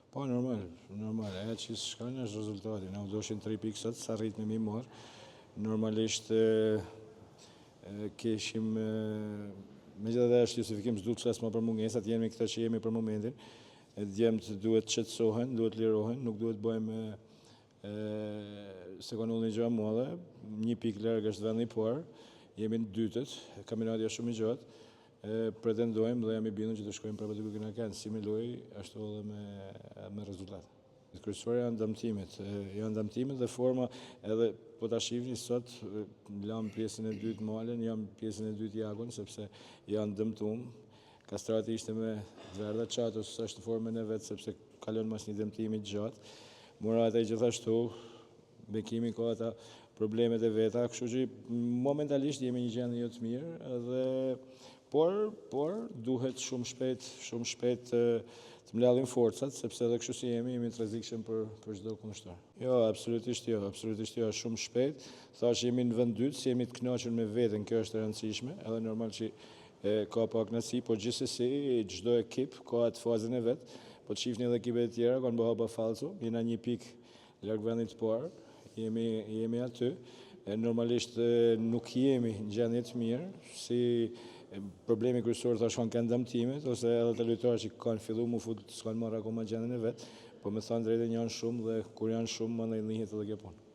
Po, normal, normal. Ajo që shkon është rezultati. Na u doshin 3 pikë sot, s'arritëm me i marr. Normalisht e, e, kishim e, megjithatë është justifikim, s'du të flas më për mungesat, jemi këto që jemi për momentin. E djemtë duhet të qetësohen, duhet lirohen, nuk duhet bëjmë e, se ka ndodhur një gjë e madhe, një pikë larg është vendi i parë, jemi në dytët, kampionati është shumë i gjatë, e pretendojmë dhe jam i bindur që të shkojmë prapë aty ku kena qenë, si me lojë, ashtu edhe me, me rezultat. Kryesore janë dëmtimet, e, janë dëmtimet dhe forma edhe po ta shihni sot, e, lam pjesën e dytë Malen, jam pjesën e dytë Jagon, sepse janë dëmtum. Kastrati ishte me të verdha, Qatos është në formën e vet sepse kalon mas një dëmtimi të gjatë. Murata gjithashtu, Bekimi ka ata problemet e veta, kështu që momentalisht jemi një gjendje jo të mirë dhe por por duhet shumë shpejt, shumë shpejt të, të mbledhim forcat, sepse edhe kështu si jemi, jemi të rrezikshëm për për çdo kundërshtar. Jo, absolutisht jo, absolutisht jo, shumë shpejt. Thash jemi në vend dytë, si jemi të kënaqur me veten, kjo është e rëndësishme, edhe normal që e, ka pak kënaqësi, por gjithsesi çdo ekip ka atë fazën e vet. Po të shihni edhe ekipet e tjera kanë bërë hapa falso, jena një pikë larg vendit të parë, jemi jemi aty. E, normalisht e, nuk jemi në gjendje të mirë, si e, problemi kryesor thash kanë kanë dëmtimet ose edhe të lojtarë që kanë filluar mu fut s'kanë marrë akoma gjendjen e vet, po me thënë drejtën janë shumë dhe kur janë shumë më ndihet edhe kjo punë.